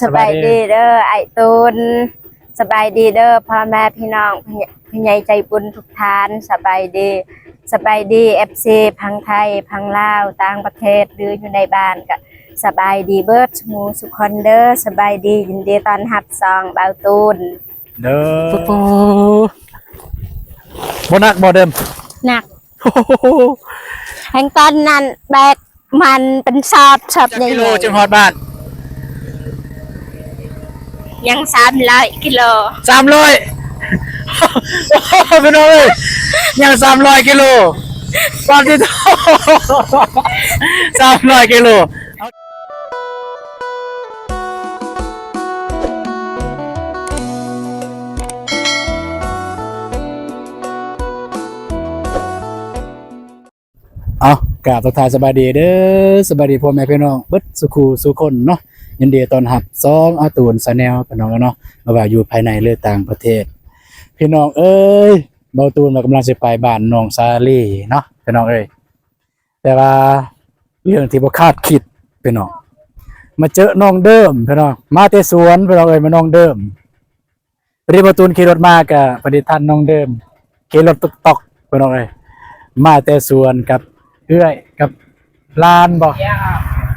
ສະບາຍດີເດີອ້າຍຕູນ ສະບາຍດີເດີພໍ່ແມ່ພີ່ນ້ອງ ຜູ້ໃຫຍ່ ຜູ້ໃຫຍ່ໃຈບຸນທຸກທ່ານ ສະບາຍດີ ສະບາຍດີເອັຟຊີ ຝັ່ງໄທ ຝັ່ງລາວ ຕ່າງປະເທດ ຫຼື ຢູ່ໃນບ້ານ ກະສະບາຍດີເບິດສູ່ໝູ່ສູ່ຄົນເດີ ສະບາຍດີ ຍິນດີຕ້ອນຮັບຊ່ອງບ່າວຕູນ ເດີ ໂອ້ໂຫ ບໍ່ໜັກບໍ່ເດີມ? ໜັກ ໂອ້ໂຫ ແຮງຕອນນັ້ນແບກມັນເປັນສອບ ສອບໃຫຍ່ໆ ຈັກກິໂລຈຶ່ງຮອດບ້ານ? ຍັງສາມຮ້ອຍກິໂລ ສາມຮ້ອຍ ໂອ້ໂຫ ພີ່ນ້ອງເອີຍ ຍັງສາມຮ້ອຍກິໂລ ປາດຕິໂທ ສາມຮ້ອຍກິໂລ. ເອົາ ກາບທັກທາຍສະບາຍດີເດີ ສະບາຍດີພໍ່ແມ່ພີ່ນ້ອງເບິດສູ່ຄູ່ສູ່ຄົນເນາະ ຍິນດີຕ້ອນຮັບຊ່ອງອາຕູນ Channel ພີ່ນ້ອງເນາະ ບໍ່ວ່າຢູ່ພາຍໃນ ຫຼື ຕ່າງປະເທດ ພີ່ນ້ອງເອີຍ ບ່າວຕູນວ່າກຳລັງຊິໄປບ້ານໜອງສາລີເນາະ ພີ່ນ້ອງເອີຍ ແຕ່ວ່າເລື່ອງທີ່ບໍ່ຄາດຄິດພີ່ນ້ອງ ມາເຈີນ້ອງເດີມພີ່ນ້ອງ ມາແຕ່ສວນພີ່ນ້ອງເອີຍ ມານ້ອງເດີມ ພໍດີບ່າວຕູນຂີ່ລົດມາກະພໍດີທັນນ້ອງເດີມຂີ່ລົດຕອກໆ ພີ່ນ້ອງເອີຍ ມາແຕ່ສວນກັບເອື້ອຍກັບຫຼານບໍ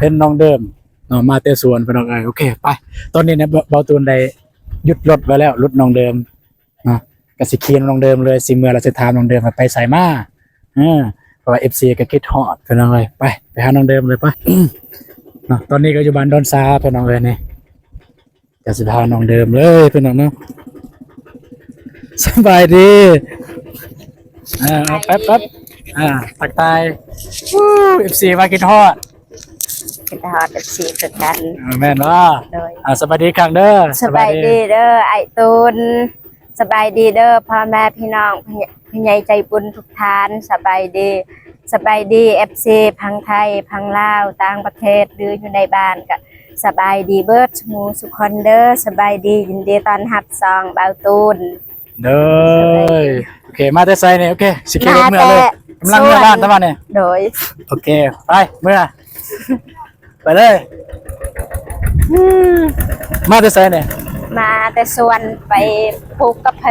ເຫັນນ້ອງເດີມເນາະ ມາແຕ່ສວນພີ່ນ້ອງເອີຍ ໂອເຄ ໄປ ຕອນນີ້ນະ ບ່າວຕູນໄດ້ຢຸດລົດໄວ້ແລ້ວ ຫຼຸດນ້ອງເດີມ ນະ ກະຊິຂີ່ນຳນ້ອງເດີມເລີຍ ຊິເມືອແລ້ວຊິຖາມນ້ອງເດີມວ່າໄປໃສມາ ເອີ ເພາະວ່າເອັຟຊີກະຄິດຮອດພີ່ນ້ອງເອີຍ ໄປ ໄປຫານ້ອງເດີມເລີຍ ໄປ ເນາະ ຕອນນີ້ກະຢູ່ບ້ານດອນຊາພີ່ນ້ອງເອີຍ ນີ້ ກະຊິໄປຫານ້ອງເດີມເລີຍພີ່ນ້ອງເນາະ ສະບາຍດີ ເອີ ເອົາ ແປັບໆ ອ່າ ທັກທາຍ ເອັຟຊີວ່າຄິດຮອດ ຄິດຮອດເອັຟຊີຄືກັນ ເອີ ແມ່ນບໍ່ ໂດຍ ອ່າ ສະບາຍດີອີກຄັ້ງເດີ ສະບາຍດີເດີອ້າຍຕູນ ສະບາຍດີເດີພໍ່ແມ່ພີ່ນ້ອງ ຜູ້ໃຫຍ່ ຜູ້ໃຫຍ່ໃຈບຸນທຸກທ່ານ ສະບາຍດີ ສະບາຍດີເອັຟຊີຝັ່ງໄທ ຝັ່ງລາວ ຕ່າງປະເທດ ຫຼື ຢູ່ໃນບ້ານ ກະສະບາຍດີເບິດສູ່ໝູ່ສູ່ຄົນເດີ ສະບາຍດີ ຍິນດີຕ້ອນຮັບຊ່ອງບ່າວຕູນ ເດີ ໂອເຄ ມາແຕ່ໃສນີ້? ໂອເຄ ຊິຂີ່ລົດເມືອເລີຍ ກຳລັງເມືອບ້ານຕະວັນນີ້ ໂດຍ ໂອເຄ ໄປ ເມືອ ໄປເລີຍ ມາແຕ່ໃສນີ້? ມາແຕ່ສວນ ໄປປູກກາເຟ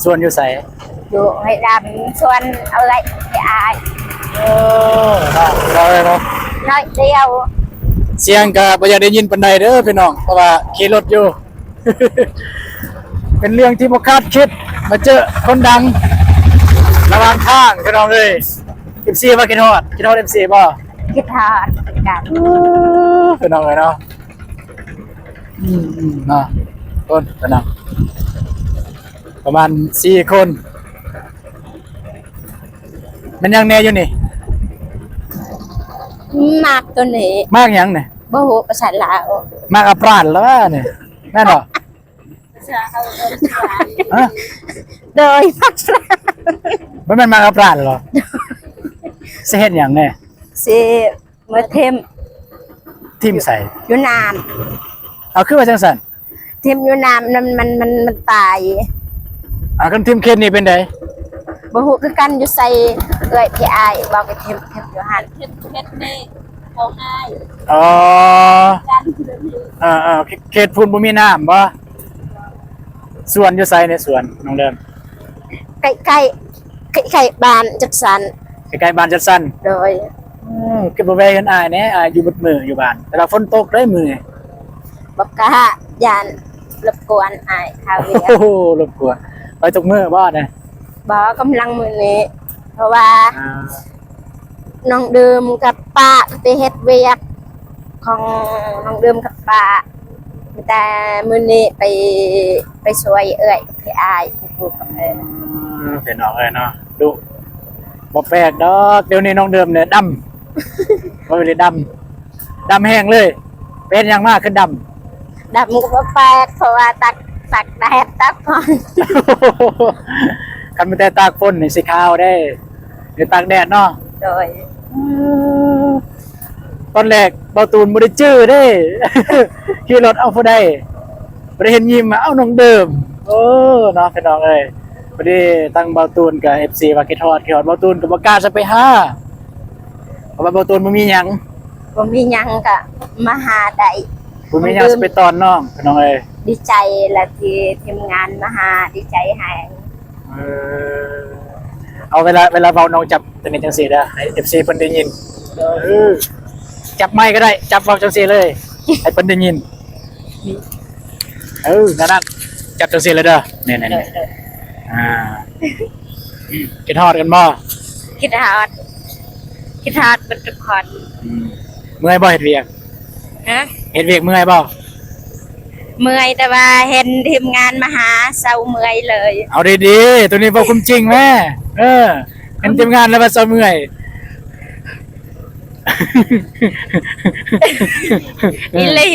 ສວນຢູ່ໃສ? ຢູ່ຫ້ວຍດຳ ສວນເອື້ອຍອ້າຍ ໂອ້ ເວົ້າເລີຍເນາະ ໜ້ອຍດຽວ ສຽງກະບໍ່ຢາກໄດ້ຍິນປານໃດເດີພີ່ນ້ອງ ເພາະວ່າຂີ່ລົດຢູ່ ເປັນເລື່ອງທີ່ບໍ່ຄາດຄິດ ມາເຈີຄົນດັງລະຫວ່າງທາງ ພີ່ນ້ອງເອີຍ ເອັຟຊີວ່າຄິດຮອດ ຄິດຮອດເອັຟຊີບໍ່? ຄິດຮອດຄືກັນ ພີ່ນ້ອງເອີຍເນາະ ອືມໆ ເນາະ ຄົນ ພີ່ນ້ອງ ປະມານສີ່ຄົນ ແມ່ນຫຍັງແດ່ຢູ່ນີ້? ໝາກໂຕນີ້ ໝາກຫຍັງນີ້? ບໍ່ຮູ້ພາສາລາວ ໝາກອາປຣານລະວ່ານີ້ ແມ່ນບໍ່? ຮະ? ໂດຍ ໝາກອາປຣານ ບໍ່ແມ່ນໝາກອາປຣານລະ? ຊິເຮັດຫຍັງແດ່? ຊິເມືອຖິ້ມ ຖິ້ມໃສ? ຢູ່ນ້ຳ ເອົາ ຄືວ່າຈັ່ງຊັ້ນ? ຖິ້ມຢູ່ນ້ຳ ມັນ ມັນ ມັນ ມັນຕາຍ ອ່າ ຄັນຖິ້ມເຂດນີ້ເປັນໃດ? ບໍ່ຮູ້ຄືກັນ ຢູ່ໃສ ເອື້ອຍ ພີ່ອ້າຍ ບອກໃຫ້ຖິ້ມ ຖິ້ມຢູ່ຫັ້ນ ເຂດນີ້ເຂົາໃຫ້ ອໍ ກັນ ເອີໆ ເຂດພຸ້ນບໍ່ມີນ້ຳບໍ? ສວນຢູ່ໃສໃນສວນນ້ອງເດີມ? ໃກ້ໆ ໃກ້ໆບ້ານຈັດສັນ ໃກ້ໆບ້ານຈັດສັນ ໂດຍ ອືມ ຄືບໍ່ແວ່ເຮືອນອ້າຍແດ່ ອ້າຍຢູ່ເບິດມື້ຢູ່ບ້ານ ແຕ່ວ່າຝົນຕົກເດ້ມື້ນີ້ ບໍ່ກ້າ ຢ້ານລົບກວນອ້າຍຄາວຽກ ໂອ້ໂຫ ລົບກວນ ໄປທຸກມື້ບໍ່ນີ້? ບໍ່ ກຳລັງມື້ນີ້ ເພາະວ່າ ອ່າ ນ້ອງເດີມກັບປ້າໄປເຮັດວຽກຂອງນ້ອງເດີມກັບປ້າ ແຕ່ມື້ນີ້ໄປ ໄປຊ່ວຍເອື້ອຍກັບພີ່ອ້າຍປູກກາເຟ ອືມ ພີ່ນ້ອງເອີຍເນາະ ດຸ ບໍ່ແປກດອກ ດຽວນີ້ນ້ອງເດີມນີ້ດຳ ບໍ່ໄດ້ດຳ ດຳແຮງເລີຍ ໄປເຮັດຫຍັງມາຄືດຳ? ດຳກໍບໍ່ແປກ ເພາະວ່າຕາກ ຕາກແດດຕາກຝົນ ຄັນມີແຕ່ຕາກຝົນນີ້ຊິຂາວເດ້ ຢູ່ຕາກແດດເນາະ ໂດຍ ອືມ ຕອນແລກບ່າວຕູນບໍ່ໄດ້ຈື່ເດ້ ຂີ່ລົດ ເອົ້າ ຜູ້ໃດ ບໍ່ໄດ້ເຫັນຍິ້ມ ເອົ້າ ນ້ອງເດີມ ໂອ້ ເນາະ ພີ່ນ້ອງເອີຍ ພໍດີທາງບ່າວຕູນກະ ເອັຟຊີ ວ່າຄິດຮອດ ຄິດຮອດບ່າວຕູນ ກະບໍ່ກ້າຈະໄປຫາ ເພາະວ່າບ່າວຕູນບໍ່ມີຫຍັງ ບໍ່ມີຫຍັງກະມາຫາໄດ້ ບໍ່ມີຫຍັງຊິໄປຕ້ອນນ້ອງ ພີ່ນ້ອງເອີຍ. ດີໃຈລະທີ່ທີມງານມາຫາ ດີໃຈແຮງ. ເອີ ເອົາເວລາ ເວລາເວົ້ານ້ອງຈັບຕົວນີ້ຈັ່ງຊີ້ເດີ ໃຫ້ເອັຟຊີເພິ່ນໄດ້ຍິນ. ເອີ ຈັບໄມກະໄດ້ ຈັບເວົ້າຈັ່ງຊີ້ເລີຍ ໃຫ້ເພິ່ນໄດ້ຍິນ. ເອີ ນັ້ນໆ ຈັບຈັ່ງຊີ້ເລີຍເດີ ນີ້ໆ ອ່າ ຄິດຮອດກັນບໍ່? ຄິດຮອດ ຄິດຮອດເບິດທຸກຄົນ. ອືມ ເມື່ອຍບໍ່ເຮັດວຽກ? ຮະ? ເຮັດວຽກເມື່ອຍບໍ່? ເມື່ອຍ ແຕ່ວ່າເຫັນທີມງານມາຫາເຊົາເມື່ອຍເລີຍ. ເອົາດີໆ ໂຕນີ້ເວົ້າຄວາມຈິງແມ້. ເອີ ເຫັນທີມງານແລ້ວວ່າເຊົາເມື່ອຍ. ອີ່ຫຼີ.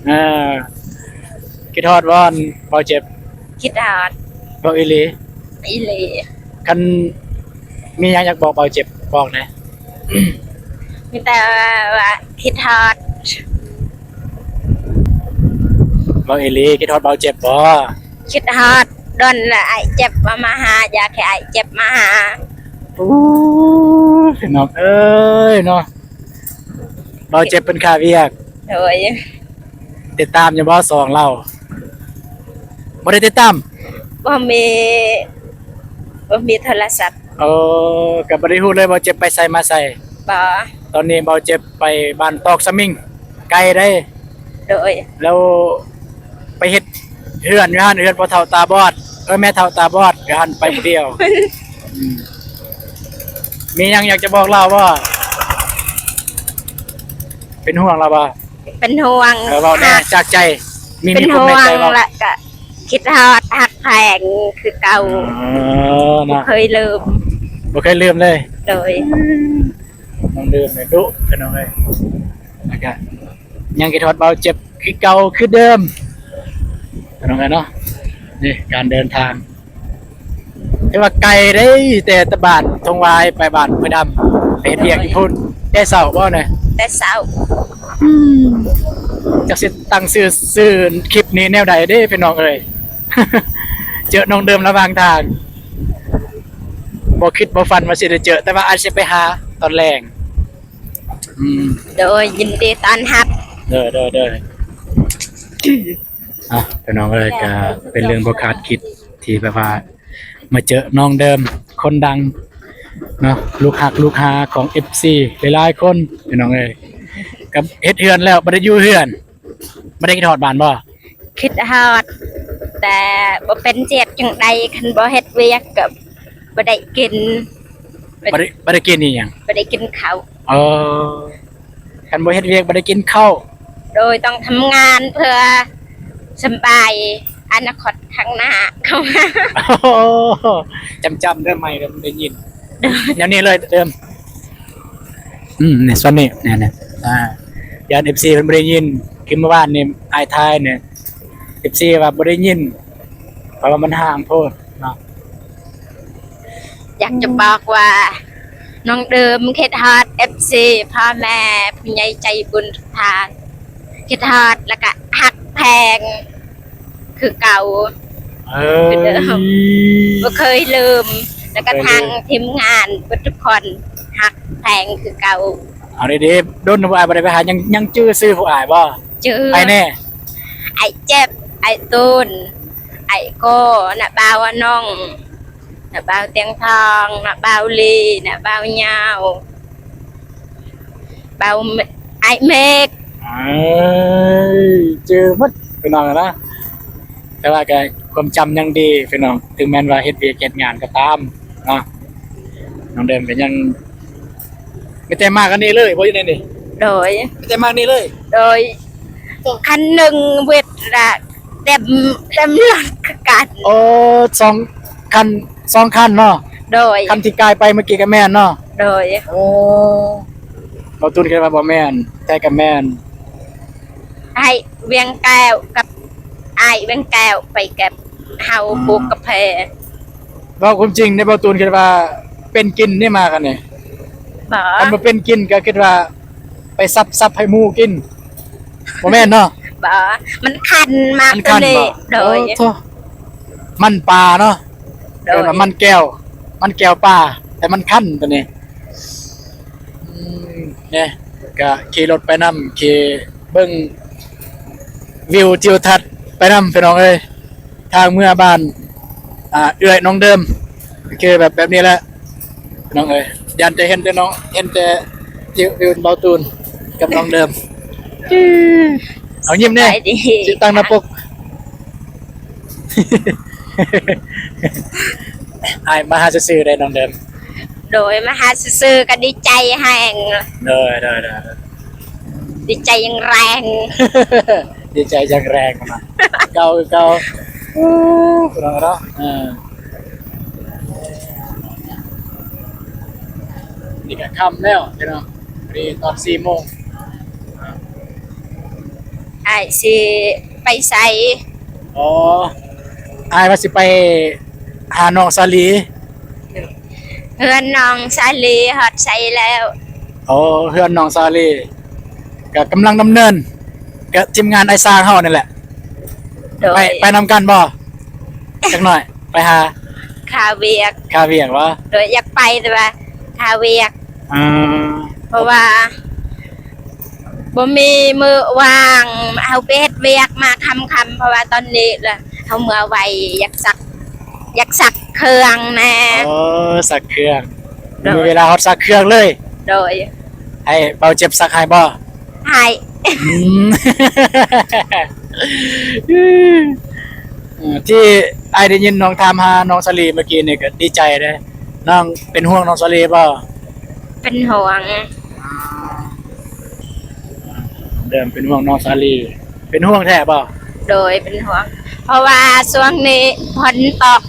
ເອີ ຄິດຮອດບໍ່ ບ່າວເຈັບ? ຄິດຮອດ. ເວົ້າອີ່ຫຼີ? ອີ່ຫຼີ. ຄັນມີຫຍັງຢາກບອກບ່າວເຈັບ ບອກແດ່. ມີແຕ່ວ່າຄິດຮອດ. ເວົ້າອີ່ຫຼີ ຄິດຮອດບ່າວເຈັບບໍ່? ຄິດຮອດ ດົນລະອ້າຍເຈັບບໍ່ມາຫາ ຢາກໃຫ້ອ້າຍເຈັບມາຫາ. ໂອ້ຍ ພີ່ນ້ອງເອີຍເນາະ ບ່າວເຈັບເປັນຄ່າວຽກ. ໂດຍ. ຕິດຕາມຢູ່ບໍ່ຊ່ອງລາວ? ບໍ່ໄດ້ຕິດຕາມ. ບໍ່ມີ ບໍ່ມີໂທລະສັບ. ເອີ ກະບໍ່ໄດ້ຮູ້ເລີຍວ່າເຈັບໄປໃສມາໃສ. ບໍ່. ຕອນນີ້ເບົາເຈັບໄປບ້ານຕອກສະມິງ ໄກເດ້. ໂດຍ. ແລ້ວໄປເຮັດເຮືອນຢູ່ຫັ້ນ ເຮືອນພໍ່ເຖົ້າຕາບອດ ເອີ ແມ່ເຖົ້າຕາບອດ ຢູ່ຫັ້ນໄປຜູ້ດຽວ. ອືມ ມີຫຍັງຢາກຈະບອກລາວບໍ່? ເປັນຫ່ວງລາວບໍ່? ເປັນຫ່ວງ. ເອີ ເວົ້າແດ່ຈາກໃຈ ມີ ເປັນຫ່ວງ ມີຄວາມໃນໃຈເວົ້າ. ລະກະຄິດຮອດ ຮັກແພງຄືເກົ່າ. ເອີ ບໍ່ເຄີຍລືມ ບໍ່ເຄີຍລືມເລີຍ. ໂດຍ. ນ້ອງເດີມນີ້ດຸພີ່ນ້ອງເອີຍ ລະກະຍັງຄິດຮອດເບົາເຈັບຄືເກົ່າຄືເດີມພີ່ນ້ອງເອີຍເນາະ. ນີ້ການເດີນທາງ ແຕ່ວ່າໄກເດ້ ແຕ່ ແຕ່ບ້ານທົ່ງວາຍໄປບ້ານຫ້ວຍດຳ ໄປເຮັດວຽກຢູ່ພຸ້ນ. ແຕ່ເຊົ້າບໍ່ນະ? ແຕ່ເຊົ້າ. ອືມ ຈັກຊິຕັ້ງຊື່ ຊື່ຄລິບນີ້ແນວໃດເດ້ພີ່ນ້ອງເອີຍ ເຈີນ້ອງເດີມລະຫວ່າງທາງ. ບໍ່ຄິດບໍ່ຝັນວ່າຊິໄດ້ເຈີ ແຕ່ວ່າອາດຊິໄປຫາຕອນແລງ. ອືມ ໂດຍ ຍິນດີຕ້ອນຮັບ. ເດີ ເດີ ເດີ. ອ່ະ ພີ່ນ້ອງເອີຍ ກະເປັນເລື່ອງບໍ່ຄາດຄິດທີ່ແບບວ່າມາເຈີນ້ອງເດີມ ຄົນດັງເນາະ ລູກຮັກລູກຫາຂອງເອັຟຊີຫຼາຍໆຄົນພີ່ນ້ອງເອີຍ. ກັບເຮັດເຮືອນແລ້ວ ບໍ່ໄດ້ຢູ່ເຮືອນ ບໍ່ໄດ້ຄິດຮອດບ້ານບໍ່? ຄິດຮອດ ແຕ່ບໍ່ເປັນຈະເຮັດຈັ່ງໃດ ຄັນບໍ່ເຮັດວຽກກະບໍ່ໄດ້ກິນ. ບໍ່ໄດ້ ບໍ່ໄດ້ກິນອີ່ຫຍັງ? ບໍ່ໄດ້ກິນເຂົ້າ. ເອີ ຄັນບໍ່ເຮັດວຽກບໍ່ໄດ້ກິນເຂົ້າ. ໂດຍ ຕ້ອງທຳງານເພື່ອສຳບາຍອະນາຄົດຂ້າງໜ້າເຂົ້າມາ. ໂອ້ ຈຳໆເດີ ໄມເດີ ໄດ້ຍິນ. ໂດຍ ແນວນີ້ເລີຍເດີມ. ອືມ ນີ້ສ່ວນນີ້ ນີ້ ນີ້ ອ່າ ຢ້ານເອັຟຊີເພິ່ນບໍ່ໄດ້ຍິນ. ຄືມື້ວານນີ້ອ້າຍຖ່າຍນີ້ ເອັຟຊີວ່າບໍ່ໄດ້ຍິນ ເພາະວ່າມັນຫ່າງໂພດເນາະ. ຢາກຈະບອກວ່າ ນ້ອງເດີມຄິດຮອດເອັຟຊີ ພໍ່ແມ່ ຜູ້ໃຫຍ່ໃຈບຸນທຸກທ່ານ ຄິດຮອດ ລະກະຮັກແພງຄືເກົ່າ. ເອີ ຄືເດີມ ບໍ່ເຄີຍລືມ ລະກະທັງທີມງານເບິດທຸກຄົນ ຮັກແພງຄືເກົ່າ. ເອົາດີໆ ດົນບໍ່ ອ້າຍບໍ່ໄດ້ໄປຫາ ຍັງ ຍັງຈື່ຊື່ພວກອ້າຍບໍ່? ຈື່. ໃຜແນ່? ອ້າຍເຈັບ ອ້າຍຕູນ ອ້າຍໂກ້ ນ້າບ່າວ ນ້ອງ ນ້າບ່າວຕຽງທອງ ນ້າບ່າວລີ ນ້າບ່າວຍາວ ບ່າວ ອ້າຍເມກ. ເອີ ຈື່ໝົດພີ່ນ້ອງນະ ແຕ່ວ່າກະຄວາມຈຳຍັງດີພີ່ນ້ອງ ເຖິງແມ່ນວ່າເຮັດວຽກເຮັດງານກໍຕາມເນາະ. ນ້ອງເດີມກໍຍັງ ມີແຕ່ມາກັນນີ້ເລີຍບໍ່ ຢູ່ໃນນີ້? ໂດຍ ມີແຕ່ມານີ້ເລີຍ. ໂດຍ ຄັນໜຶ່ງວິດລະເຕັມ ເຕັມລົດຄືກັນ. ໂອ້ ສອງຄັນ ສອງຄັນເນາະ. ໂດຍ ຄັນທີ່ກາຍໄປເມື່ອກີ້ກໍແມ່ນເນາະ. ໂດຍ ໂອ້ ບໍ່ຕູນຄິດວ່າບໍ່ແມ່ນ ແຕ່ກໍແມ່ນ. ອ້າຍວຽງແກ້ວກັບອ້າຍວຽງແກ້ວໄປກັບເຮົາ ອ່າ ປູກກາແຟ. ເວົ້າຄວາມຈິງເດ້ ບໍ່ຕູນຄິດວ່າເປັນກິນນີ້ມາກັນນີ້? ບໍ່ ຄັນບໍ່ເປັນກິນກໍຄິດວ່າໄປສັບ ສັບໃຫ້ໝູກິນ ບໍ່ແມ່ນເນາະ? ບໍ່ ມັນຄັນມາກ ມັນຄັນບໍ່? ໂດຍ ໂອ້ໂທ້ ມັນປາເນາະ. ໂດຍ ເອີ້ນວ່າມັນແກ້ວ ມັນແກ້ວປາ ແຕ່ມັນຄັນຕົວນີ້. ອືມ ນີ້ກະຂີ່ລົດໄປນຳ ຂີ່ເບິ່ງ ວິວທິວທັດໄປນຳພີ່ນ້ອງເອີຍ. ທາງເມືອບ້ານ ອ່າ ເອື້ອຍນ້ອງເດີມ ຄືແບບ ແບບນີ້ແຫຼະພີ່ນ້ອງເອີຍ. ຢ້ານແຕ່ເຫັນແຕ່ນ້ອງ ເຫັນແຕ່ວິວ ວິວເບົາຕູນກັບນ້ອງເດີມ. ເອົາຍິ້ມແດ່ ສະຕັ້ງໜ້າປົກ. ອ້າຍມາຫາຊື່ໆ ເດ້ນ້ອງເດີມ. ໂດຍ ມາຫາຊື່ໆ ກໍດີໃຈແຮງ. ໂດຍ ໂດຍ ໂດຍ ໂດຍ. ດີໃຈຢ່າງແຮງ ດີໃຈຢ່າງແຮງນະ ເກົ່າຄືເກົ່າ. ໂອ້ ພີ່ນ້ອງເນາະ ເອີ ນີ້ກໍຄ່ຳແລ້ວພີ່ນ້ອງ ນີ້ຕອນສີ່ໂມງ. ອ້າຍຊິໄປໃສ? ອໍ ອ້າຍວ່າຊິໄປຫານ້ອງສາລີ. ເຮືອນນ້ອງສາລີຮອດໃສແລ້ວ? ໂອ້ ເຮືອນນ້ອງສາລີກໍກຳລັງດຳເນີນ ກັບທີມງານອ້າຍຊ້າງເຮົານີ້ແຫຼະ. ໂດຍ ໄປ ໄປນຳກັນບໍ່? ຈັກໜ້ອຍໄປຫາ ຄາວຽກ ຄາວຽກບໍ່? ໂດຍ ຢາກໄປແຕ່ວ່າຄາວຽກ. ອືມ ເພາະວ່າ ບໍ່ມີມື້ວ່າງ ເຮົາໄປເຮັດວຽກມາຄ່ຳໆ ເພາະວ່າຕອນນີ້ລະເຮົາເມືອໄວ ຢາກຊັກ ຢາກຊັກເຄື່ອງແດ່. ໂອ້ ຊັກເຄື່ອງ. ໂດຍ ມີເວລາຮອດຊັກເຄື່ອງເລີຍ. ໂດຍ ໃຫ້ເບົາເຈັບຊັກໃຫ້ບໍ່? ໃຫ້. ອືມ ທີ່ອ້າຍໄດ້ຍິນນ້ອງຖາມຫານ້ອງສາລີເມື່ອກີ້ນີ້ກໍດີໃຈເດ້. ນ້ອງເປັນຫ່ວງນ້ອງສາລີບໍ່? ເປັນຫ່ວງ. ເລີ່ມເປັນຫ່ວງນ້ອງສາລີ. ເປັນຫ່ວງແທ້ບໍ່? ໂດຍ ເປັນຫ່ວງ ເພາະວ່າຊ່ວງນີ້ຝົນຕົກ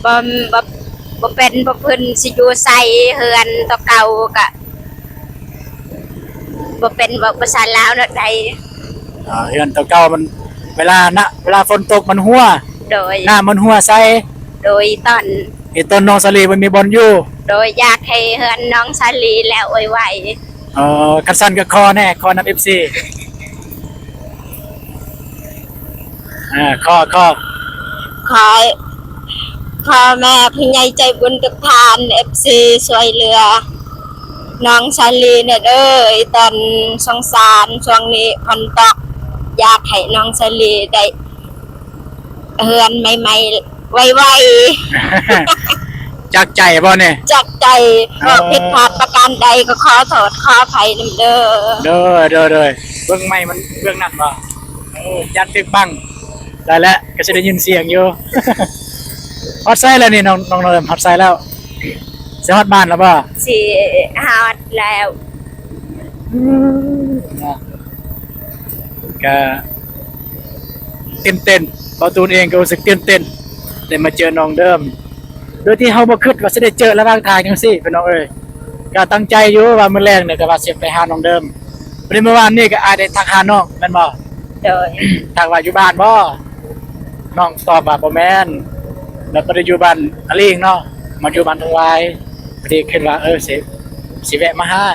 ບໍ່ ບໍ່ ບໍ່ເປັນ ບໍ່ເພິ່ນຊິຢູ່ໃສ ເຮືອນຕົວເກົ່າກະ ບໍ່ເປັນ ເວົ້າພາສາລາວເນາະ ໄດ້. ອ່າ ເຮືອນຕົວເກົ່າມັນ ເວລານະ ເວລາຝົນຕົກມັນຮົ່ວ. ໂດຍ ນ້ຳມັນຮົ່ວໃສ່. ໂດຍ ຕອນ ເຮັດຕອນນ້ອງສາລີບໍ່ມີບ່ອນຢູ່. ໂດຍ ຢາກໃຫ້ເຮືອນນ້ອງສາລີແລ້ວໄວໆ. ເອີ ຄັນຊັ້ນກໍຂໍແດ່ ຂໍນຳເອັຟຊີ. ອ່າ ຂໍ ຂໍ ຂໍ ຂໍແມ່ຜູ້ໃຫຍ່ໃຈບຸນທຸກທ່ານ ເອັຟຊີ ຊ່ວຍເຫຼືອນ້ອງສາລີແດ່ເດີ ຕອນສົງສານ ຊ່ວງນີ້ຝົນຕົກ ຢາກໃຫ້ນ້ອງສາລີໄດ້ເຮືອນໃໝ່ໆ ໄວໆ. ຈາກໃຈບໍ່ນີ້? ຈາກໃຈ. ເອີ ເພາະຜິດພາດປະການໃດກໍຂໍໂທດຂໍອະໄພນຳເດີ. ໂດຍ ໂດຍ ໂດຍ. ເບື້ອງໄມ້ມັນເບື້ອງນັ້ນບໍ່? ໂອ້ ຢ້ານຖືກບັງ. ໄດ້ແລ້ວ ກໍຊິໄດ້ຍິນສຽງຢູ່. ຮອດໃສແລ້ວນີ້ ນ້ອງ ນ້ອງເລີ່ມຮອດໃສແລ້ວ? ຊິຮອດບ້ານແລ້ວບໍ່? ຊິຮອດແລ້ວ. ອືມ ເນາະ ກະຕື່ນເຕັ້ນ ເບົາຕູນເອງກໍຮູ້ສຶກຕື່ນເຕັ້ນ ໄດ້ມາເຈີນ້ອງເດີມ ໂດຍທີ່ເຮົາບໍ່ຄິດວ່າຊິໄດ້ເຈີລະຫວ່າງທາງຈັ່ງຊີ້ ພີ່ນ້ອງເອີຍ. ກະຕັ້ງໃຈຢູ່ວ່າມື້ແລງນີ້ກະວ່າຊິໄປຫານ້ອງເດີມ. ພໍດີມື້ວານນີ້ກໍອ້າຍໄດ້ທັກຫານ້ອງແມ່ນບໍ່? ໂດຍ. ທັກວ່າຢູ່ບ້ານບໍ່? ນ້ອງຕອບວ່າບໍ່ແມ່ນ ແລ້ວບໍ່ໄດ້ຢູ່ບ້ານອາລີງເນາະ ມາຢູ່ບ້ານທອງວາຍ. ພໍດີຄິດວ່າ ເອີ ຊິ ຊິແວະມາຫາ.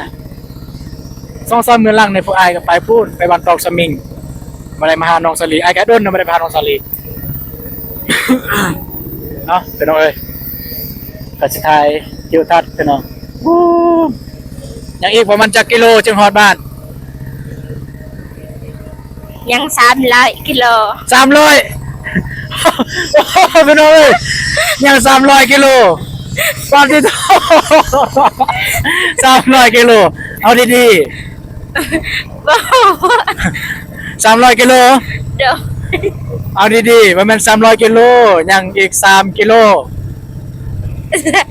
ສອງສາມມື້ຫຼັງນີ້ພວກອ້າຍກໍໄປພຸ້ນ ໄປບ້ານຕອກສະມິງ ບໍ່ໄດ້ມາຫານ້ອງສາລີ. ອ້າຍກໍດົນນະບໍ່ໄດ້ມາຫານ້ອງສາລີ. ເນາະ ພີ່ນ້ອງເອີຍ ກໍຊິຖ່າຍທິວທັດພີ່ນ້ອງ. ຍັງອີກປະມານຈັກກິໂລຈຶ່ງຮອດບ້ານ? ຍັງສາມຮ້ອຍກິໂລ. ສາມຮ້ອຍ ໂອ້ ພີ່ນ້ອງເອີຍ ຍັງສາມຮ້ອຍກິໂລ. ປາດຕິໂທ ສາມຮ້ອຍກິໂລ. ເອົາດີໆ ບໍ່ ສາມຮ້ອຍກິໂລ. ໂດຍ. ເອົາດີໆ ບໍ່ແມ່ນສາມຮ້ອຍກິໂລ ຍັງອີກສາມກິໂລ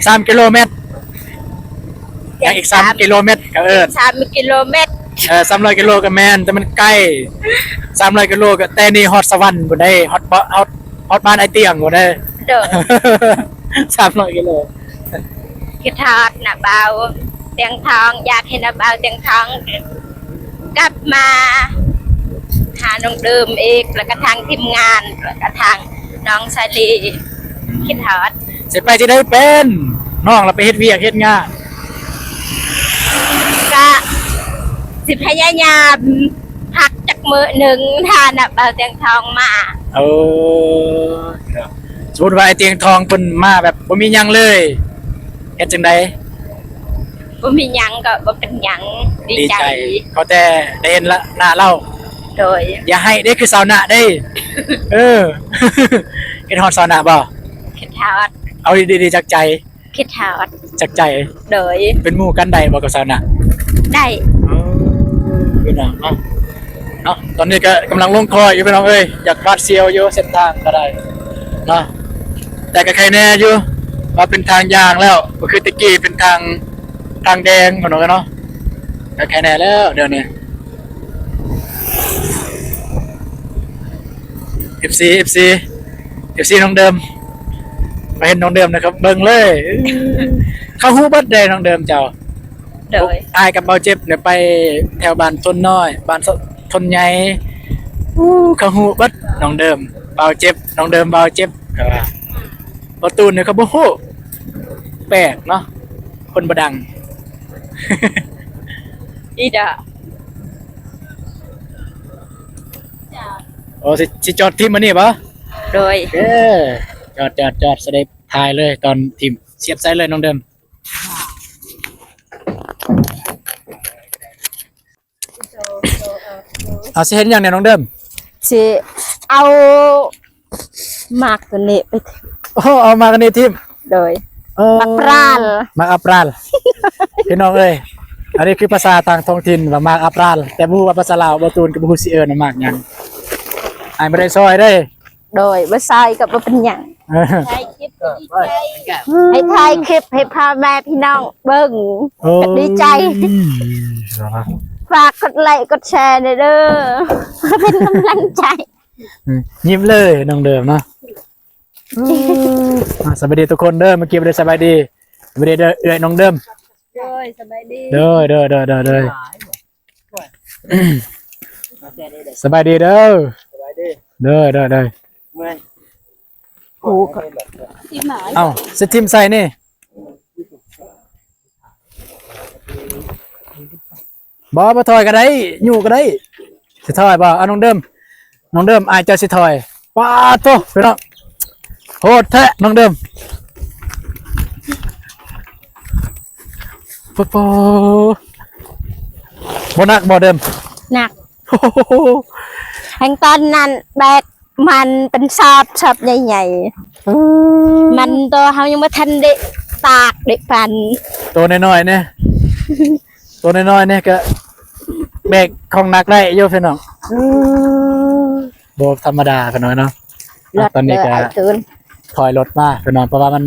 ສາມກິໂລແມັດ. ຍັງອີກສາມກິໂລແມັດ ກໍເອີ້ນສາມກິໂລແມັດ. ເອີ ສາມຮ້ອຍກິໂລກໍແມ່ນ ແຕ່ມັນໄກ ສາມຮ້ອຍກິໂລກໍແຕ່ນີ້ຮອດສະຫວັນພຸ້ນເດ້ ຮອດ ຮອດ ຮອດບ້ານອ້າຍຕຽງພຸ້ນເດ້. ໂດຍ. ສາມຮ້ອຍກິໂລ. ຄິດຮອດນ້າບ່າວຕຽງທອງ ຢາກເຫັນນ້າບ່າວຕຽງທອງ ກັບມາຫານ້ອງເດີມອີກ ແລ້ວກະທາງທີມງານ ແລ້ວກະທາງນ້ອງສາລີ ຄິດຮອດ. ຊິໄປຈັ່ງໃດເປັນ ນ້ອງລະໄປເຮັດວຽກເຮັດງານ. ກະຊິພະຍາຍາມພັກຈັກມື້ໜຶ່ງ ຖ້ານ້າບ່າວຕຽງທອງມາ. ເອີ ສົມມຸດວ່າໄອ້ຕຽງທອງເພິ່ນມາແບບບໍ່ມີຫຍັງເລີຍ ເຮັດຈັ່ງໃດ? ບໍ່ມີຫຍັງກໍບໍ່ເປັນຫຍັງ ດີໃຈ ດີໃຈ ຂໍແຕ່ໄດ້ເຫັນລະ ໜ້າລາວ. ໂດຍ ຢ່າໃຫ້ເດ້ ຄືຊາວນະເດ້. ເອີ ຄິດຮອດຊາວນະບໍ່? ຄິດຮອດ. ເອົາດີໆ ຈາກໃຈ. ຄິດຮອດ. ຈາກໃຈ. ໂດຍ ເປັນໝູ່ກັນໄດ້ບໍ່ກັບຊາວນະ? ໄດ້. ເອີ ພີ່ນ້ອງເນາະ ເນາະ ຕອນນີ້ກໍກຳລັງລົງຄອຍຢູ່ ພີ່ນ້ອງເອີຍ, ຢາກຫວາດສຽວຢູ່ ເສັ້ນທາງກໍໄດ້ເນາະ, ແຕ່ກໍໄຄແນ່ຢູ່ ວ່າເປັນທາງຍ່າງແລ້ວ, ບໍ່ຄືແຕ່ກີ້ເປັນທາງ ທາງແດງ ພີ່ນ້ອງເອີຍເນາະ, ກໍໄຄແນ່ແລ້ວດຽວນີ້. ເອັຟຊີ ເອັຟຊີ ເອັຟຊີນ້ອງເດີມ ມາເຫັນນ້ອງເດີມນະຄັບ ເບິ່ງເລີຍ ເຂົາຮູ້ເບິດເດ້ນ້ອງເດີມເຈົ້າ. ໂດຍ ອ້າຍກັບບ່າວເຈັບນີ້ໄປແຖວບ້ານທົນນ້ອຍ ບ້ານ ໂທນໃຫຍ່ ອູ້ ເຂົາຮູ້ເບິດ ນ້ອງເດີມບ່າວເຈັບ ນ້ອງເດີມບ່າວເຈັບ ເຂົາວ່າ. ບໍ່ຕູນນີ້ເຂົາບໍ່ຮູ້ ແປກເນາະ ຄົນບໍ່ດັງ ອີດາ. ໂອ້ ຊິ ຊິຈອດຖິ້ມອັນນີ້ບໍ່? ໂດຍ ເອີ ຈອດ ຈອດ ຈອດ ສະເດັດຖ່າຍເລີຍ ຕອນຖິ້ມ ສຽບໃສ່ເລີຍນ້ອງເດີມ. ເອົາ ຊິເຮັດຫຍັງແດ່ນ້ອງເດີມ? ຊິເອົາໝາກໂຕນີ້ໄປ ໂອ້ ເອົາໝາກອັນນີ້ຖິ້ມ. ໂດຍ ເອີ ໝາກປຣານ ໝາກອາປຣານ ພີ່ນ້ອງເອີຍ, ອັນນີ້ຄືພາສາທາງທ້ອງຖິ່ນວ່າໝາກອາປຣານ ແຕ່ບໍ່ຮູ້ວ່າພາສາລາວ ບໍ່ຕູນກໍບໍ່ຮູ້ຊິເອີ້ນວ່າໝາກຫຍັງ, ອ້າຍບໍ່ໄດ້ຊ່ອຍເດ້. ໂດຍ ບໍ່ຊ່ອຍກໍບໍ່ເປັນຫຍັງ ເອີ ຖ່າຍຄລິບ ໃຫ້ຖ່າຍຄລິບໃຫ້ພໍ່ແມ່ພີ່ນ້ອງເບິ່ງ ໂອ້ ກໍດີໃຈ ໂອ້ຍ ຝາກກົດໄລກົດແຊແດ່ເດີ ເປັນກຳລັງໃຈ. ອືມ ຍິ້ມເລີຍນ້ອງເດີມເນາະ. ອືມ ອ່າ ສະບາຍດີທຸກຄົນເດີ ເມື່ອກີ້ບໍ່ໄດ້ສະບາຍດີ ສະບາຍດີເດີ ເອື້ອຍນ້ອງເດີມ. ໂດຍ ສະບາຍດີ ໂດຍ ໂດຍ ໂດຍ ໂດຍ ໂດຍ ສະບາຍດີເດີ ສະບາຍດີ ໂດຍ ໂດຍ ໂດຍ. ເມື່ອຍ ເອົ້າ ຊິຖິ້ມໃສ່ນີ້. ບໍ່ ບໍ່ຖອຍກໍໄດ້ ຍູ້ກໍໄດ້. ຊິຖອຍບໍ່? ເອົາ ນ້ອງເດີມ ນ້ອງເດີມ ອ້າຍເຈົ້າຊິຖອຍ. ປາດໂທ້ ພີ່ນ້ອງ ໂຫດແທ້ນ້ອງເດີມ. ປະປາ ບໍ່ໜັກບໍ່ເດີມ? ໜັກ ແຮງຕອນນັ້ນແບກ ມັນເປັນຊອບ ຊອບໃຫຍ່ໆ ອືມ ມັນໂຕເຮົາຍັງບໍ່ທັນໄດ້ຕາກໄດ້ປັ່ນ ໂຕນ້ອຍໆນີ້ ໂຕນ້ອຍໆນີ້ກະແບກຂອງໜັກໄດ້ຢູ່ພີ່ນ້ອງ. ອືມ ບໍ່ທຳມະດາຂະໜ້ອຍເນາະ. ອ່ະ ຕອນນີ້ກະຖອຍລົດມາພີ່ນ້ອງ ເພາະວ່າມັນ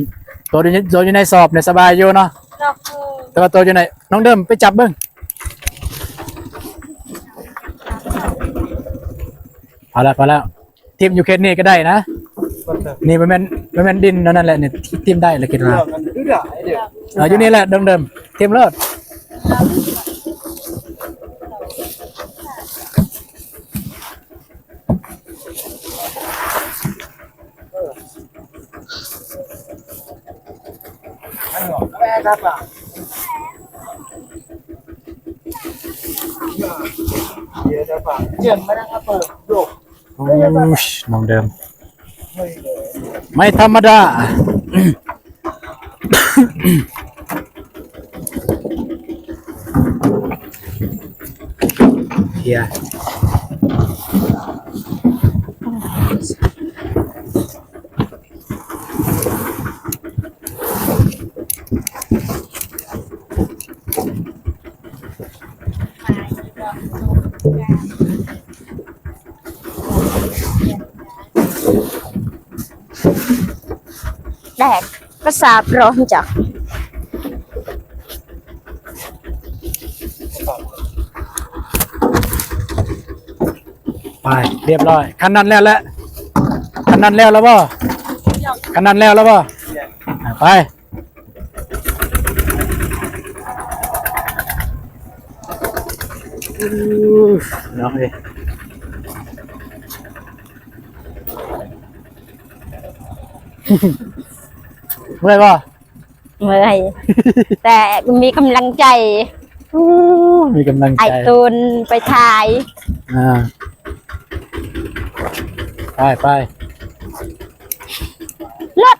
ໂຕຢູ່ ໂຕຢູ່ໃນຊອບນີ້ສະບາຍຢູ່ເນາະ ແຕ່ວ່າໂຕຢູ່ໃນ ນ້ອງເດີມໄປຈັບເບິ່ງ. ພໍແລ້ວ ພໍແລ້ວ. ຖິ້ມຢູ່ເຂດນີ້ກໍໄດ້ນະ ນີ້ບໍ່ແມ່ນ ບໍ່ແມ່ນດິນອັນນັ້ນແຫຼະນີ້ ຖິ້ມໄດ້ລະຄິດວ່າ. ເອີ ຢູ່ນີ້ແຫຼະ ເດີມໆ ຖິ້ມໂລດ. ໂອ້ຍ ນ້ອງເດີມ ໄມ່ທຳມະດາ. ເພຍ. ແດກ ພາສາພຣອງຈັກ. ໄປ ຮຽບຮ້ອຍ. ຄັນນັ້ນແລ້ວແຫຼະ ຄັນນັ້ນແລ້ວແລ້ວບໍ່? ຄັນນັ້ນແລ້ວແລ້ວບໍ່? ອ່າ ໄປ. ອູ້ ເນາະ ເອີຍ ເມື່ອຍບໍ່? ເມື່ອຍ ແຕ່ມີກຳລັງໃຈ. ໂອ້ ມີກຳລັງໃຈ ໄອ້ຕູນໄປຖ່າຍ. ອ່າ ໄປ ໄປ ລົດ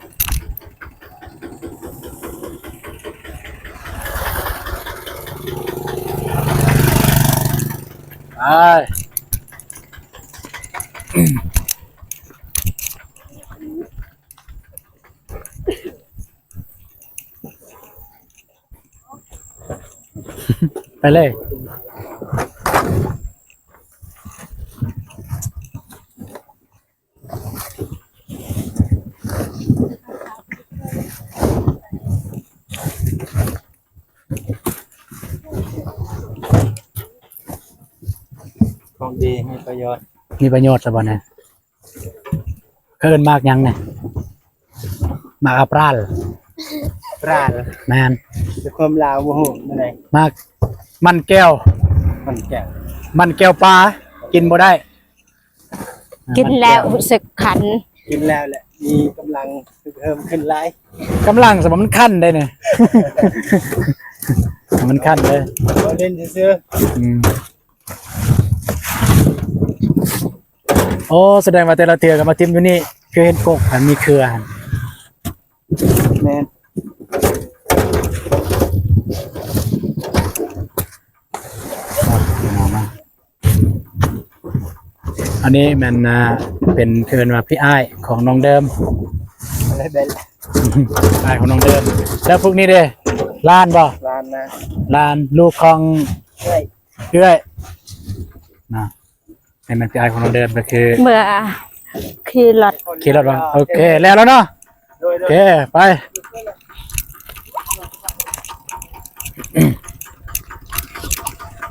ໄປ. ໄປເລີຍ. ຂອງດີມີປະໂຫຍດ ມີປະໂຫຍດຊະບໍ່ນີ້? ເອີ້ນໝາກຫຍັງນີ້? ໝາກອາປຣານ ປຣານ ແມ່ນ. ແຕ່ຄວາມລາວບໍ່ຮູ້ແນວໃດ? ໝາກມັນແກ້ວ ມັນແກ້ວ ມັນແກ້ວປາ ກິນບໍ່ໄດ້. ກິນແລ້ວຮູ້ສຶກຄັນ ກິນແລ້ວແຫຼະ ມີກຳລັງເພີ່ມຂຶ້ນຫຼາຍ. ກຳລັງສະບອກມັນຄັນໄດ໋ນີ້ ມັນຄັນເດ້ ເວົ້າຫຼິ້ນຊື່ໆ. ອືມ ໂອ້ ສະແດງວ່າແຕ່ລະເທື່ອກໍມາຖິ້ມຢູ່ນີ້ ຄືເຫັນກົກຫັ້ນມີເຄືອຫັ້ນ. ແມ່ນ ອັນນີ້ແມ່ນ ອ່າ ເປັນ ເອີ້ນວ່າພີ່ອ້າຍຂອງນ້ອງເດີມ ອ້າຍຂອງນ້ອງເດີມ. ແລ້ວພວກນີ້ເດ້ ຫຼານບໍ່? ຫຼານນະ ຫຼານ ລູກຂອງເອື້ອຍ ເອື້ອຍນະ. ໃຫ້ມັນຄືອ້າຍຂອງນ້ອງເດີມ ກໍຄືເມື່ອຂີ່ລົດ ຂີ່ລົດວ່າ ໂອເຄ ແລ້ວແລ້ວເນາະ. ໂອເຄ ໄປ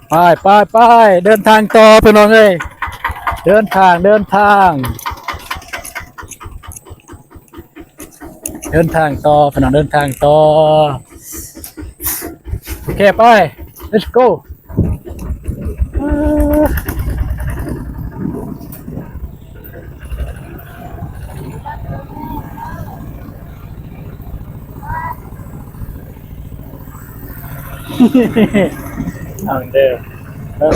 ໄປ ໄປ ໄປ ເດີນທາງຕໍ່ພີ່ນ້ອງເອີຍ ເດີນທາງ ເດີນທາງ ເດີນທາງຕໍ່ພີ່ນ້ອງ ເດີນທາງຕໍ່. ໂອເຄ ໄປ let's go. ເອົາເດີ ເອີ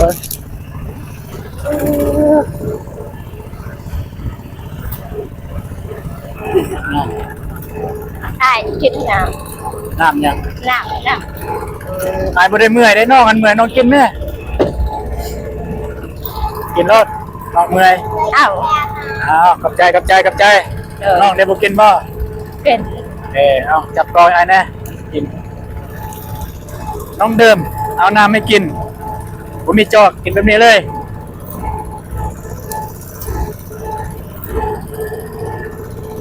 ອ້າຍກິນນ້ຳ ນ້ຳຫຍັງ? ນ້ຳ ນ້ຳ. ອ້າຍບໍ່ໄດ້ເມື່ອຍເດ້ນ້ອງ ອັນເມື່ອຍນ້ອງກິນແມ້ ກິນໂລດ ນ້ອງເມື່ອຍ. ເອົາ ເອົາ ຂອບໃຈ ຂອບໃຈ ຂອບໃຈ. ນ້ອງໄດ້ບໍ່ກິນບໍ່? ກິນ. ເອີ ເອົາ ຈັບກອງອ້າຍແດ່ ກິນ. ນ້ອງເດີມ ເອົານ້ຳໃຫ້ກິນ ບໍ່ມີຈອກ ກິນແບບນີ້ເລີຍ.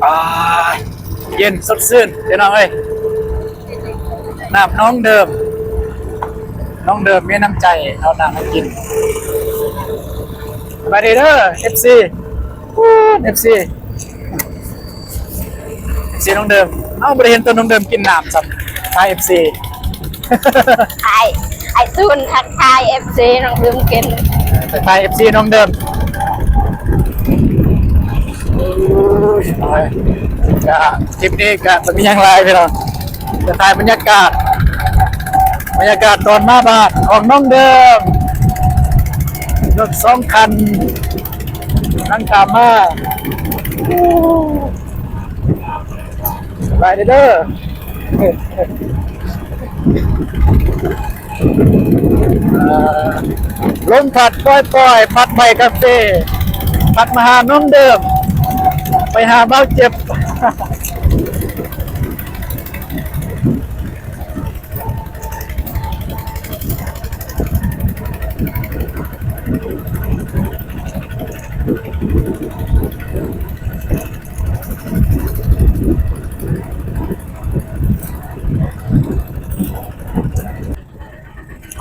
ອ່າ ເຢັນສົດຊື່ນພີ່ນ້ອງເອີຍ ນ້ຳນ້ອງເດີມ ນ້ອງເດີມມີນ້ຳໃຈເອົານ້ຳໃຫ້ກິນ. ສະບາຍດີເດີ ເອັຟຊີ ເອັຟຊີ ເອັຟຊີນ້ອງເດີມ. ເອົ້າ ບໍ່ໄດ້ເຫັນຕົວນ້ອງເດີມກິນນ້ຳຊ້ຳ ຖ່າຍເອັຟຊີ ອ້າຍ ອ້າຍຕູນທັກທາຍເອັຟຊີນ້ອງເດີມກິນ ເອີ ທັກທາຍເອັຟຊີນ້ອງເດີມ. ໂອ້ຍ ກະ ຄລິບນີ້ກະບໍ່ມີຫຍັງຫຼາຍພີ່ນ້ອງ ຈະຖ່າຍບັນຍາກາດ ບັນຍາກາດຕອນມາບ້ານຂອງນ້ອງເດີມ ລົດສອງຄັນ ກຳລັງຕາມມາ. ສະບາຍດີເດີ ລົມພັດປ່ອຍໆ ພັດໃບກາເຟ ພັດມາຫານ້ອງເດີມ ໄປຫາບ່າວເຈັບ.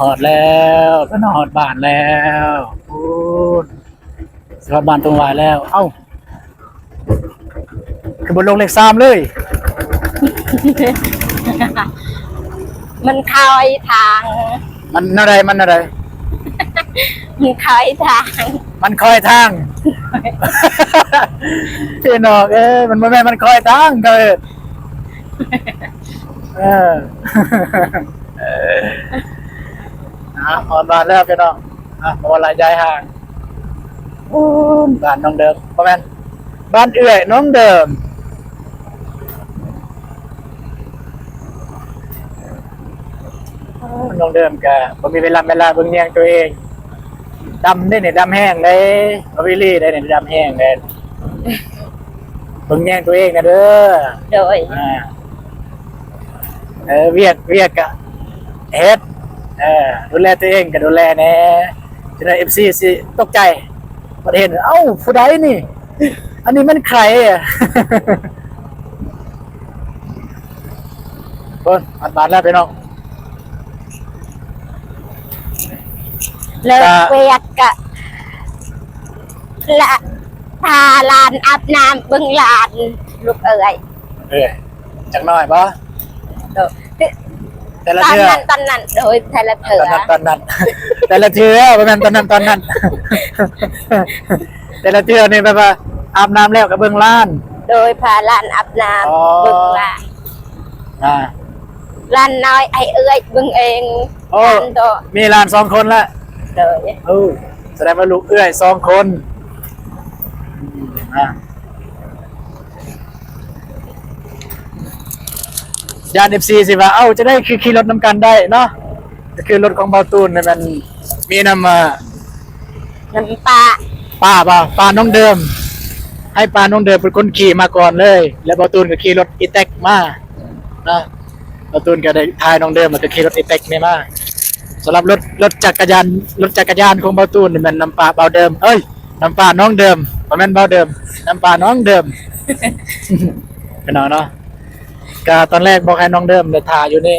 ຮອດແລ້ວ ເພິ່ນຮອດບ້ານແລ້ວ ພຸ້ນ ຊິຮອດບ້ານຕົງຫວາຍແລ້ວ. ເອົ້າ ຄືບໍ່ລົງເລກສາມເລີຍ? ມັນຄອຍທາງ. ມັນແນວໃດ? ມັນແນວໃດ? ມັນຄອຍທາງ. ມັນຄອຍທາງ. ພີ່ນ້ອງເອີຍ ມັນບໍ່ແມ່ນມັນຄອຍທາງເດີ. ເອີ ອ່າ ຮອດບ້ານແລ້ວພີ່ນ້ອງ. ອ່າ ບໍ່ວ່າຫຼາຍຢາຍຫ່າງ ໂອ້ ບ້ານນ້ອງເດີມ ບໍ່ແມ່ນ ບ້ານເອື້ອຍນ້ອງເດີມ. ນ້ອງເດີມກະບໍ່ມີເວລາ ເວລາເບິ່ງແຍງຕົວເອງ. ດຳເດ້ນີ້ ດຳແຮງເດ້ ເອົາອີ່ຫຼີເດ້ນີ້ ດຳແຮງເດ້. ເບິ່ງແຍງຕົວເອງນະເດີ. ໂດຍ ອ່າ ເອີ ວຽກ ວຽກກະເຮັດ ເອີ ດູແລຕົວເອງກໍດູແລແດ່ ຈະໄດ້ ເອັຟຊີ ຊິຕົກໃຈ ບັດເຫັນ ເອົ້າ ຜູ້ໃດນີ້ ອັນນີ້ແມ່ນໃຜ? ເບິ່ງ ບາດໆ ແລ້ວພີ່ນ້ອງ ເລີກ ກະ ວຽກກະ ລະ ພາຫຼານອາບນ້ຳເບິ່ງຫຼານ ລູກເອີຍ ເອີ ຈັກໜ້ອຍບໍ່? ໂດຍ ແຕ່ລະເທື່ອ ຕອນນັ້ນ ຕອນນັ້ນ ໂດຍ ແຕ່ລະເທື່ອ ຕອນນັ້ນ ຕອນນັ້ນ ແຕ່ລະເທື່ອ ບໍ່ແມ່ນຕອນນັ້ນ ຕອນນັ້ນ ແຕ່ລະເທື່ອນີ້ແບບວ່າອາບນ້ຳແລ້ວກໍເບິ່ງຫຼານ ໂດຍ ພາຫຼານອາບນ້ຳ ອໍ ເບິ່ງຫຼານ ອ່າ ຫຼານນ້ອຍໃຫ້ເອື້ອຍເບິ່ງເອງ ໂອ້ ຫຼານໂຕ ມີຫຼານສອງຄົນລະ ໂດຍ ໂອ້ ສະແດງວ່າລູກເອື້ອຍສອງຄົນ ອືມ ອ່າ ຢ້ານ ເອັຟຊີ ຊິວ່າ ເອົ້າ ຈັ່ງໃດຄືຂີ່ລົດນຳກັນໄດ້ເນາະ ກໍຄືລົດຂອງເບົາຕູນນີ້ແມ່ນມີນຳ ເອີ ນຳປ້າ ປ້າບໍ່? ປ້ານ້ອງເດີມ ໃຫ້ປ້ານ້ອງເດີມເປັນຄົນຂີ່ມາກ່ອນເລີຍ ແລ້ວເບົາຕູນກໍຂີ່ລົດອີແຕັກມາເນາະ ເບົາຕູນກໍໄດ້ຖ່າຍນ້ອງເດີມ ແລ້ວກໍຂີ່ລົດອີແຕັກນີ້ມາ. ສຳລັບລົດ ລົດຈັກກະຍານ ລົດຈັກກະຍານຂອງເບົາຕູນນີ້ແມ່ນນຳປ້າເບົາເດີມ ເອີຍ ນຳປ້ານ້ອງເດີມ ບໍ່ແມ່ນເບົາເດີມ ນຳປ້ານ້ອງເດີມ ພີ່ນ້ອງເນາະ. ກະຕອນແລກບອກໃຫ້ນ້ອງເດີມໄດ້ຖ້າຢູ່ນີ້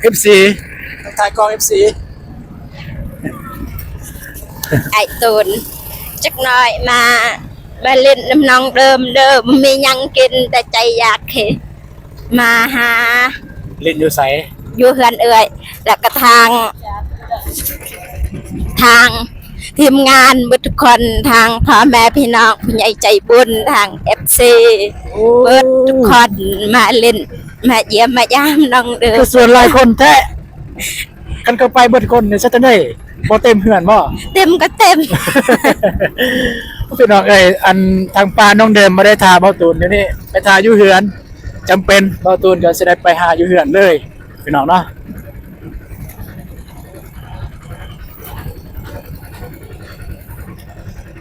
ເອັຟຊີ ທັກທາຍກ້ອງ ເອັຟຊີ ອ້າຍຕູນ ຈັກໜ້ອຍມາ ມາຫຼິ້ນນຳນ້ອງເດີມເດີ ບໍ່ມີຫຍັງກິນ ແຕ່ໃຈຢາກເດ ມາຫາ ຫຼິ້ນຢູ່ໃສ? ຢູ່ເຮືອນເອື້ອຍ ແລ້ວກະທາງ ທາງທີມງານເບິດທຸກຄົນ ທາງພໍ່ແມ່ພີ່ນ້ອງ ຜູ້ໃຫຍ່ໃຈບຸນ ທາງ ເອັຟຊີ ໂອ້ ເບິດທຸກຄົນມາຫຼິ້ນ ມາຢ້ຽມມາຢາມນ້ອງເດີ ຄືສ່ວນຫຼາຍຄົນແທ້. ຄັນເຂົ້າໄປເບິດຄົນນີ້ ເຮັດຈັ່ງໃດ? ບໍ່ເຕັມເຮືອນບໍ່? ເຕັມກໍເຕັມ ພີ່ນ້ອງເອີຍ ອັນທາງປ້ານ້ອງເດີມບໍ່ໄດ້ຖ້າເບົາຕູນຢູ່ນີ້ ໄປຖ້າຢູ່ເຮືອນ ຈຳເປັນເບົາຕູນກໍຊິໄດ້ໄປຫາຢູ່ເຮືອນເລີຍ ພີ່ນ້ອງເນາະ.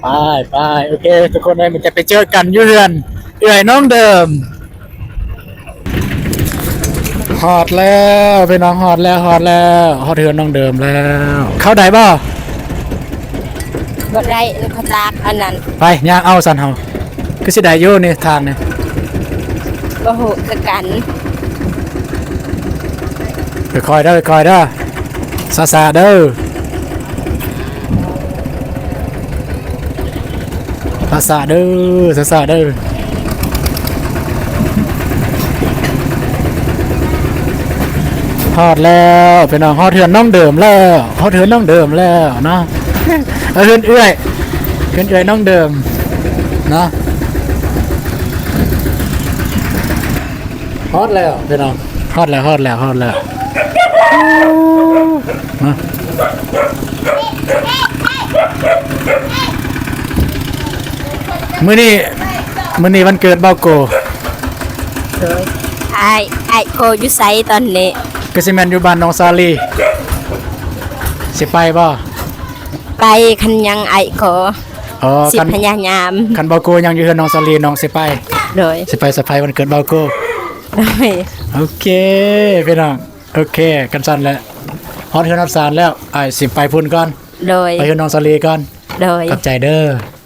ໄປ ໄປ ໂອເຄ ທຸກຄົນເອີຍ ມັນຈະໄປເຈີກັນຢູ່ເຮືອນເອື້ອຍນ້ອງເດີມ. ຮອດແລ້ວພີ່ນ້ອງ ຮອດແລ້ວ ຮອດແລ້ວ ຮອດເຮືອນນ້ອງເດີມແລ້ວ. ເຂົ້າໄດ້ບໍ່? ບໍ່ໄດ້ ເຂົາຕາກອັນນັ້ນ. ໄປ ຍ່າງເອົາຊັ້ນເຮົາ ຄືຊິໄດ້ຢູ່ນີ້ທາງນີ້ ບໍ່ຮູ້ຄືກັນ. ຄ່ອຍໆເດີ ຄ່ອຍໆເດີ ຊ້າໆເດີ ຊ້າໆເດີ ຊ້າໆເດີ. ຮອດແລ້ວພີ່ນ້ອງ ຮອດເຮືອນນ້ອງເດີມແລ້ວ ຮອດເຮືອນນ້ອງເດີມແລ້ວເນາະ. ເອີ ເຮືອນເອື້ອຍ ເຮືອນເອື້ອຍນ້ອງເດີມເນາະ. ຮອດແລ້ວພີ່ນ້ອງ ຮອດແລ້ວ ຮອດແລ້ວ ຮອດແລ້ວນະ. ມື້ນີ້ ມື້ນີ້ວັນເກີດເບົາໂກ. ໂດຍ ອ້າຍ ອ້າຍໂກຢູ່ໃສຕອນນີ້? ກໍຊິແມ່ນຢູ່ບ້ານນ້ອງສາລີ. ຊິໄປບໍ່? ໄປ ຄັນຍັງອ້າຍໂກ. ອໍ ຊິພະຍາຍາມ ຄັນເບົາໂກຍັງຢູ່ເຮືອນນ້ອງສາລີ ນ້ອງຊິໄປ. ໂດຍ ຊິໄປເຊີໄພຣສ໌ວັນເກີດເບົາໂກ. ໂດຍ ໂອເຄພີ່ນ້ອງ ໂອເຄ ຄັນຊັ້ນແຫຼະ ຮອດເຮືອນຮອດຊານແລ້ວ ອ້າຍຊິໄປພຸ້ນກ່ອນ. ໂດຍ ໄປເຮືອນນ້ອງສາລີກ່ອນ. ໂດຍ ຂອບໃຈເດີ.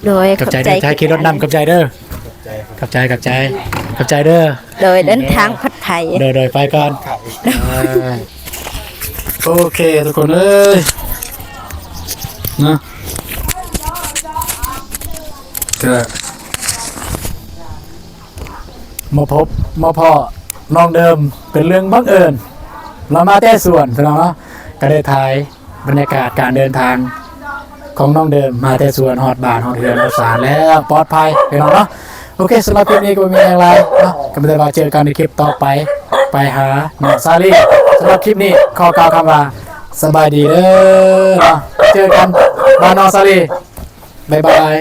ໂດຍ ຂອບໃຈເດີ ຂອບໃຈ ທີ່ຂີ່ລົດນຳ ຂອບໃຈເດີ. ຂອບໃຈ ຂອບໃຈ ຂອບໃຈເດີ. ໂດຍ ເດີນທາງປອດໄພ. ໂດຍ ໂດຍ ໄປກ່ອນ. ໂອເຄທຸກຄົນເອີຍ ເນາະ ກໍມາພົບມາພໍ້ນ້ອງເດີມ ເປັນເລື່ອງບັງເອີນ ລາວມາແຕ່ສວນພີ່ນ້ອງເນາະ ກໍໄດ້ຖ່າຍບັນຍາກາດການເດີນທາງຂອງນ້ອງເດີມ ມາແຕ່ສວນຮອດບ້ານຮອດເຮືອນຮອດຊານແລ້ວ ປອດໄພພີ່ນ້ອງເນາະ. ໂອເຄ ສຳລັບຄລິບນີ້ກໍບໍ່ມີຫຍັງຫຼາຍເນາະ ກໍມີແຕ່ວ່າເຈີກັນໃນຄລິບຕໍ່ໄປ ໄປຫານ້ອງສາລີ. ສຳລັບຄລິບນີ້ຂໍກ່າວຄຳວ່າ ສະບາຍດີເດີເນາະ ເຈີກັນບ້ານນ້ອງສາລີ. ບາຍບາຍ.